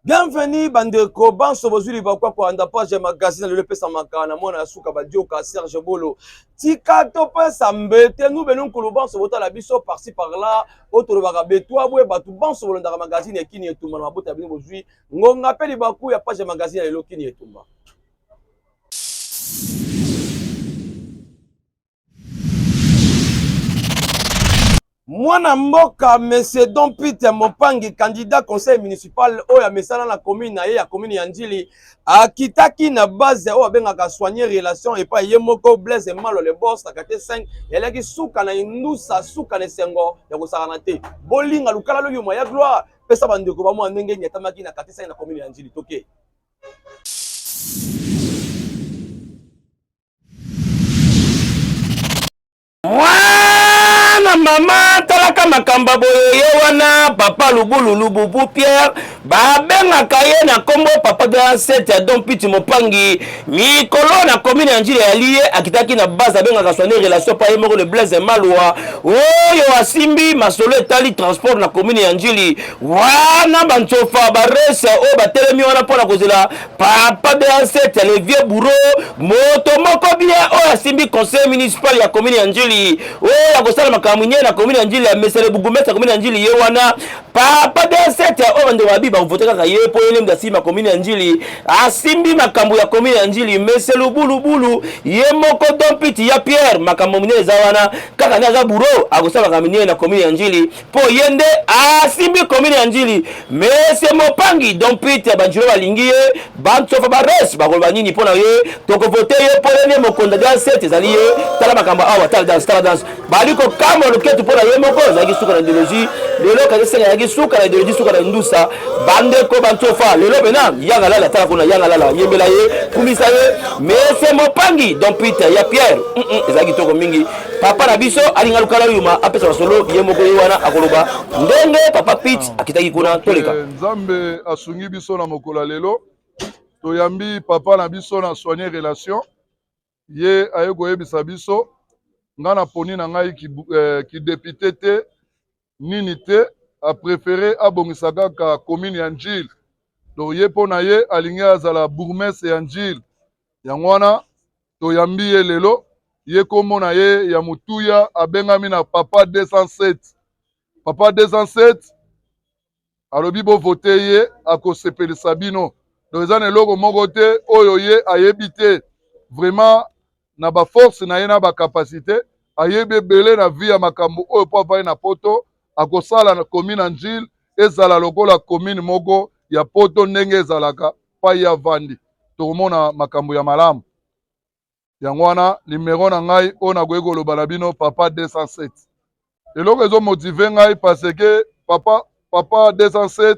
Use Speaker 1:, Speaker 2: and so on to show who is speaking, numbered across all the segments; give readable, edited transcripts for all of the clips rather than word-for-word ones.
Speaker 1: Bienvenue bandeko banso bozwi libaku ya kolanda page ya magazine lelo epesamaka na mwana ya suka badioka Serge Bolo. Tika topesa mbete nubenu nkulu banso botala biso par-ci par-là oyo tolobaka betwabwe bato banso bolandaka magazine ya Kini Etumba na mabota ya bino bozwi ngonga mpe libaku ya page ya magazine ya lelo Kini Etumba. Mwana mboka Monsieur Don Peter Mopangi, candidat conseil municipal oyo amesana na commune na ye ya commune ya Ndjili, akitaki na base oyo abengaka soigner relation epai ye moko Blaise Malo le boss na quartier 5 yalaki suka na indusa suka na esengo ya kosakana te. Bolinga lukala loyuma ya gloire pesa bandeko bamona ndenge nyatamaki na quartier 5 na commune ya Ndjili toke.
Speaker 2: Mwana mama talaka makambo boye ye wana papa lubulu lububu Pierre babengaka ye na nkombo papa de set ya Don Piti Mopangi mikolo na commune ya Njili ya liye akitaki na base abengaka soigner relation pa ye moko le Blaise Malwa oyo asimbi masolo etali transport na commune ya Njili wana bansofa barese oyo batelemi wana mpo na kozela Papa BA7 le vieux bourreau moto moko bien oyo asimbi conseil municipal ya commune ya Ndjili oyo akosala makambo nye na commune ya Ndjili ya mesele bourgmestre ya commune ya Ndjili ye wana Papa BA7 oyo bandeko babi bakovote kaka ye mpo ye nde asimbi commune ya Ndjili asimbi makambo ya commune ya Ndjili mese lubulubulu ye moko Don Piti ya Pierre makambo minene eza wana kaka nde aza bourreau akosala makambo minene na commune ya Ndjili mpo ye nde asimbi commune ya Ndjili. Mese Mopangi Don Pete banjilo balingi ye, bansofa bares bakoloba nini mpo na ye? Tokovote ye mpo ye nde mokonzi ya danse, ezali ye. Tala makambo awa, tala danse, tala danse, bali kokamwa loketu mpo na ye moko. Ezalaki suka na ideologie lelo, kasi esenga ezalaki suka na ideologie, suka na ndusa. Bandeko bansofa lelo pena yanga lala, tala kuna yanga lala, yembela ye, kumisa ye. Mese Mopangi Don Pete ya Pierre, ezalaki kitoko mingi. Papa na biso alinga lukala yuma apesa masolo ye moko ye wana akoloba ndenge papa Pete ah, akitaki kuna toleka.
Speaker 3: Eh, Nzambe asungi biso na mokolo ya lelo toyambi papa na biso na soigner relation ye aye koyebisa biso nga na poni na ngai kidepute ki te nini te a prefere abongisa kaka commune ya Ndjili donc ye mpo na ye alingi azala bourgmestre ya Ndjili yango wana toyambi ye lelo ye kombo na ye ya motuya abengami na papa 207 papa 207 alobi bovote ye akosepelisa bino donc eza na eloko moko te oyo ye ayebi te vraiment na ba force na ye na ba capacité ayebi ebele na vie ya makambo oyo mpo avandi na poto akosala na commune ya Ndjili ezala lokola commune moko ya poto ndenge ezalaka pai ye avandi tokomona makambo ya malamu yango wana limero na ngai oyo nakoki koloba na bino papa 207 eloko ezomotive ngai parce que papa papa 207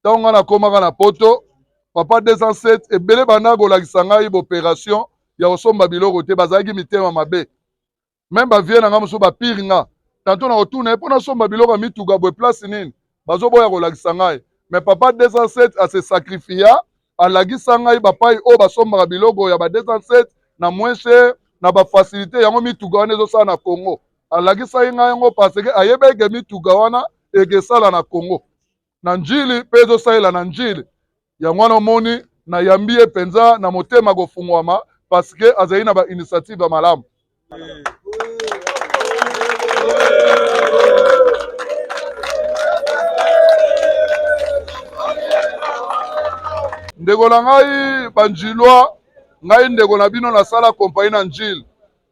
Speaker 3: ntango ngai nakomaka na poto papa 207 ebele banda kolakisa ngai baoperation ya kosomba biloko te bazalaki mitema mabe meme ba vieux na nga mosusu ba pire nga tanto na kotuna ye mpo nasomba biloko ya mituka boye place nini bazoboya kolakisa ngai mais papa 207 ase sacrifia alakisa ngai bapai oyo basombaka biloko ya ba 207 na moins cher na bafacilité yango mituka wana ezosala na congo alakisaki ngai yango parce que ayebaki ke mituka wana ekesala na congo na Ndjili mpe ezosalela na Ndjili. Yango wana omoni nayambi ye mpenza na motema kofungwama parce que azali na ba initiative ya malamu. Ndeko na ngai banjilwa, ngai ndeko na bino nasala kompani na Ndjili.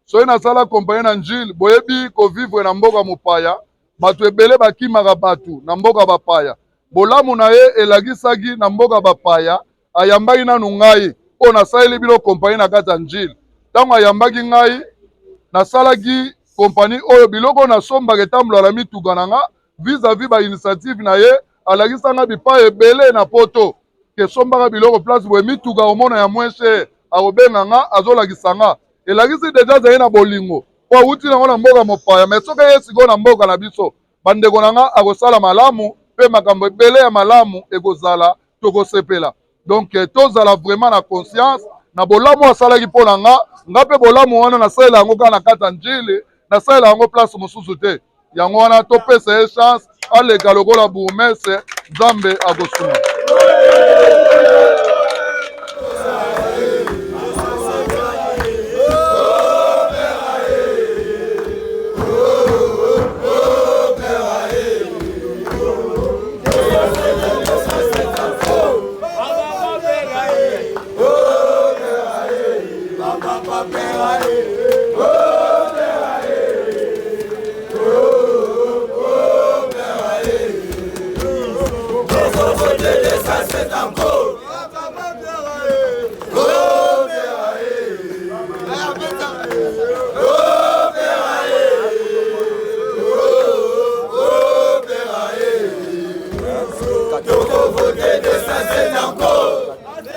Speaker 3: Soki nasala kompani na Ndjili, boyebi kovivre na mboka mopaya, bato ebele bakimaka bato na mboka bapaya. Bolamu na ye elakisaki na mboka bapaya, ayambaki nanu ngai oyo nasaleli bino kompani na kati ya Ndjili. Ntango ayambaki ngai, nasalaki kompani oyo biloko nasombaka etambola na mituka na nga vis-à-vis ba initiative na ye, alakisa nga bipai ebele na poto ke sombaka biloko place boye, mituka omona ya moins cher, akobenga nga azolakisa nga elakisi deja azali na bolingo po awuti nango na mboka mopaya mais soki eye sikoyo na mboka na biso bandeko na nga akosala malamu mpe makambo ebele ya malamu ekozala tokosepela donc tozala vraiment na conscience Na bolamu asalaki mpo na nga, nga mpe bolamu wana nasalela yango kaka na kati ya Ndjili, nasalela yango place mosusu te. Yango wana topesa ye chance aleka lokola bourgmestre, Nzambe akosunga.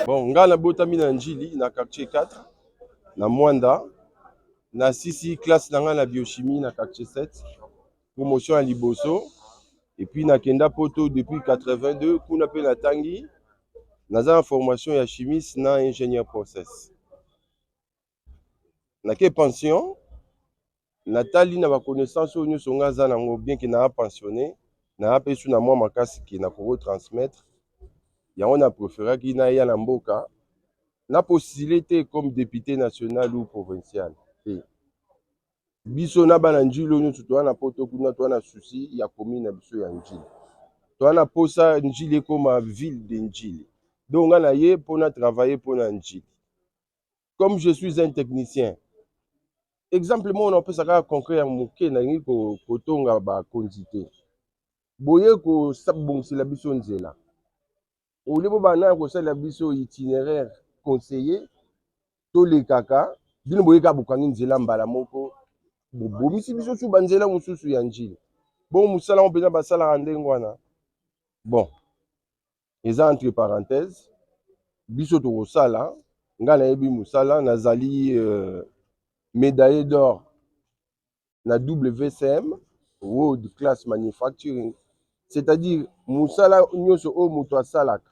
Speaker 1: Bon, nga nabotami na Ndjili na quartier 4 na Mwanda na sisi classe na nga na biochimie na quartier 7 promotion ya liboso et puis nakenda poto depuis 82 kuna pe natangi naza na formation ya chimiste na ingénieur process nake pension natali na ba connaissance oyo nyonso nga aza nango bien que naa pensionné naa pe su na mwa makasi ke nakoki transmettre yango na préféraki naya na mboka na postule te comme député national ou provincial te. Biso na bana Ndjili oyo nyonso toza na poto kuna toza na souci ya commune na biso ya Ndjili. Toza na posa Ndjili ekoma ville de Ndjili. Donc nga na ye mpo na travailler mpo na Ndjili. Comme je suis un technicien, exemple moko napesa kaka concret ya moke, nalingi kotonga bakonzi te. Boye kobongisela biso nzela. Au lieu bobanda kosalela biso itinéraire conseillé, tolekaka bino boyeka bokangi nzela mbala moko, bobomisi biso su banzela mosusu ya Ndjili. Bongo mosala yango mpenza basalaka ndenge wana. Bon, eza entre parenthèses, biso tokosala, ngai nayebi mosala, nazali médaillé d'or na WCM, World Class Manufacturing, c'est-à-dire mosala nyonso oyo moto asalaka,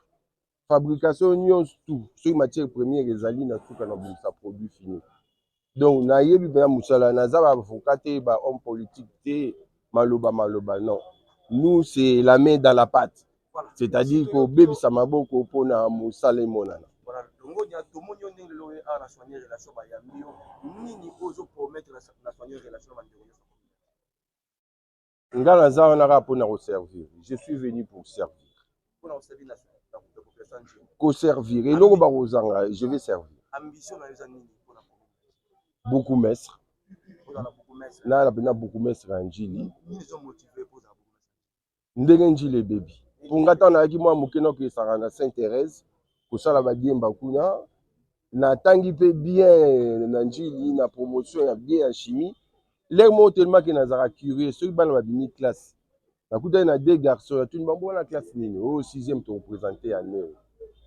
Speaker 1: fabrication nyonso tout, soki matière première ezali na suka na bongisa produit fini. Donc nayebi mpenza mosala, naza ba avocat te, ba homme politique te, maloba maloba non. Nous c'est la main dans la pâte. C'est-à-dire kobebisa maboko mpona mosala emonana.
Speaker 4: Voilà, longonya tomoni yo ndenge lelo oye awa na soigner relation bayambi yo nini oyo ozopromettre na soigner relation na bandeko nyonso?
Speaker 1: Nga naza wana kaka mpona koservir. Je suis venu pour servir.
Speaker 4: Mpona koservir na population Ndjili.
Speaker 1: Koservir eloko bakozanga, je vais servir.
Speaker 4: Ambition na yo eza nini mpona
Speaker 1: bourgmestre?
Speaker 4: Ozala bourgmestre.
Speaker 1: Nala mpenza bourgmestre ya Ndjili.
Speaker 4: Nini ezomotive mpo ozala bourgmestre?
Speaker 1: Ndenge Ndjili ebebi mpo nga ntango nayaki mwa moke nakokesaka na Sainte Thérèse kosala badiemba kuna, natangi mpe bien na Ndjili na promotion ya bien ya chimie. L'heure moko tellement ke nazalaka curieux, soki bana babimi classe, nakutani na deux garçons, natuni bango wana classe nini? Oyo 6e tokopresente ya neo,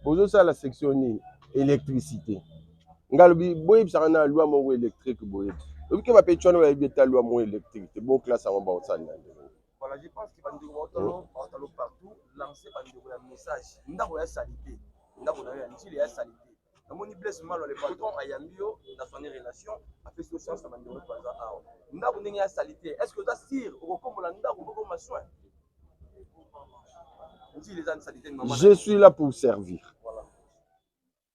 Speaker 1: bozosala section nini? Électricité. Nga alobi boyebisaka na loi moko électrique boyebi, oyebi ke bapeti wana bayebi ata loi moko électrique te, bon classe yango bakosalela ndenge.
Speaker 4: Voilà, je pense que bandeko baotalo baotalo partout, lancer bandeko ya message. Ndako ya salite, ndako na yo ya Ndjili ya salite. Namoni Blaise Malo le patron ayambi yo na soigner relation, apesi yo chance na bandeko nyonso baza awa. Ndako ndenge ya salite, est-ce que oza sûr okokombola ndako okokoma soin? Ndjili eza salite maman.
Speaker 1: Je suis là pour servir.
Speaker 4: Voilà.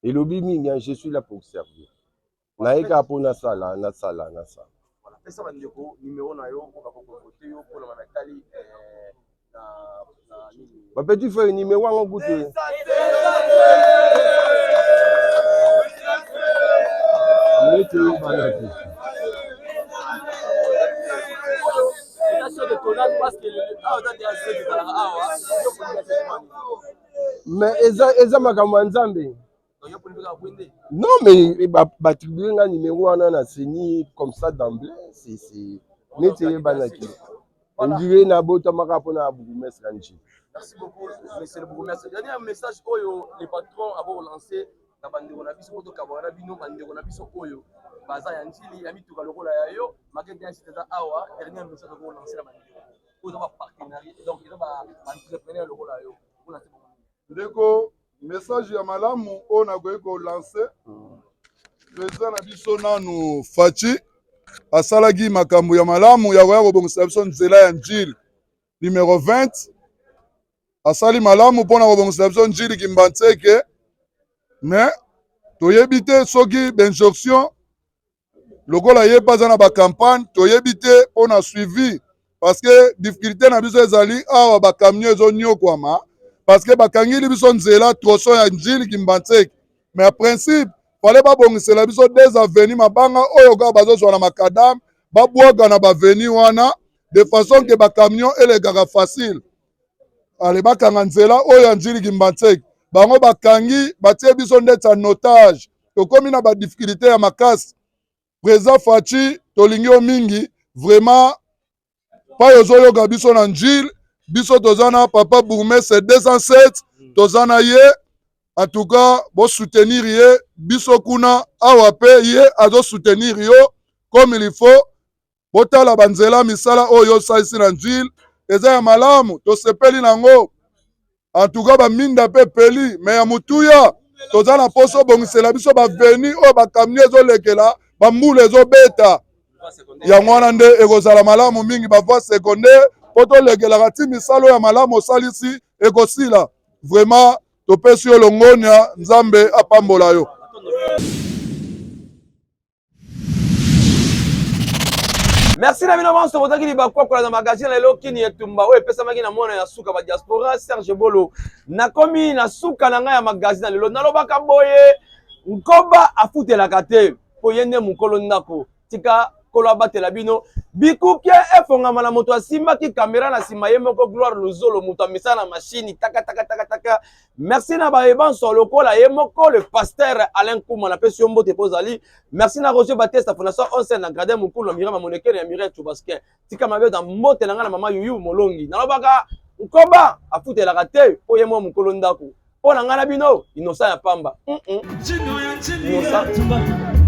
Speaker 1: Elobi mingi, hein, je suis là pour servir. Naye kaka mpo nasala, nasala, nasala.
Speaker 4: Voilà, pesa bandeko numéro na yo oyo bakokovote yo mpona mamatali na nini.
Speaker 1: Ba petit frère numéro yango kutu. Neti eyebanaki. Mais eza eza makambo ya Nzambe. Non mais baattribue nga numéro wana na CENI comme ça d'emblée, c'est neti eyebanaki. On dirait nabotamaka mpona bourgmestre ya Ndjili.
Speaker 4: Merci beaucoup, monsieur le bourgmestre. Dernier message oyo le patron a lancé na bandeko na biso, tokabwana na bino bandeko na biso oyo baza ya Ndjili ya mituka lokola ya yo makete ya eza awa. Dernier message oko lancer na bandeko oyo eza ba partenariat, donc eza ba entrepreneur lokola yo, okolancer bango nini?
Speaker 3: Ndeko, message ya malamu oyo nakoki kolancer, President na biso nanu Fatshi asalaki makambo ya malamu ya koya kobongisa biso nzela ya Ndjili numero 20. Asali malamu mpona kobongisa biso Ndjili Kimbanseke, mais toyebi te soki bainjonction lokola ye mpe aza na bacampagne, toyebi te mpona suivi, parce que difficulté na biso ezali awa bacamion ezonyokwama parce que bakangili biso nzela tronçon ya Ndjili Kimbanseke. Mais en principe fallait babongisela biso des avenues, mabanga oyo kaka bazozwa na macadam babwaka na baavenue wana de façon ke bacamion elekaka facile. Ale bakanga nzela oyo ya Ndjili Kimbanseke, bango bakangi batie biso ndeti ya notage, tokomi na badifficulté ya makasi. Président Fatshi, tolingi yo mingi vraiment, pai ozoyoka biso na Ndjili, biso toza na papa bourgmestre 207, toza na ye. En tout cas bosoutenir ye, biso kuna awa mpe ye azosoutenir yo comme il faut. Botala banzela misala oyo osalisi na Ndjili eza ya malamu, tosepeli nango. En tout cas baminda mpe epeli, me ya motuya toza na mposa obongisela biso baavenue oyo bacamion ezolekela, bambula ezobeta, yango wana nde ekozala malamu mingi, bavoie secondaire mpo tolekelaka ti misala oyo ya malamu osalisi ekosila. Vraiment topesi yo longonia, Nzambe apambola yo.
Speaker 1: Merci na bino banso bozalaki libaku kolanda magazine lelo Kini Etumba oyo epesamaki na mwana ya suka ba diaspora Serge Bolo. Nakomi na suka na ngai ya magazine lelo, nalobaka boye, nkoba afutelaka te mpo ye nde mokolo ndako. Tika Nkolo abatela bino. Bikuke efongama na moto asimbaki kamera na nsima, ye moko Gloire Luzolo, moto amesana na mashini taka taka taka taka. Merci na baye banso lokola ye moko le pasteur Alain Kuma, napesi yo mbote mpo ozali. Merci na Roger Batesta, Fondation Onsen na Gradin Mukulu na Miriam Monekene ya Mireille Chubaskin. Tika mabe na mbote na ngai na mama Yuyu Molongi. Nalobaka nkoba afutelaka te mpo ye mwa mokolo ndako. Mpo na ngai na bino innocent ya pamba. Innocent.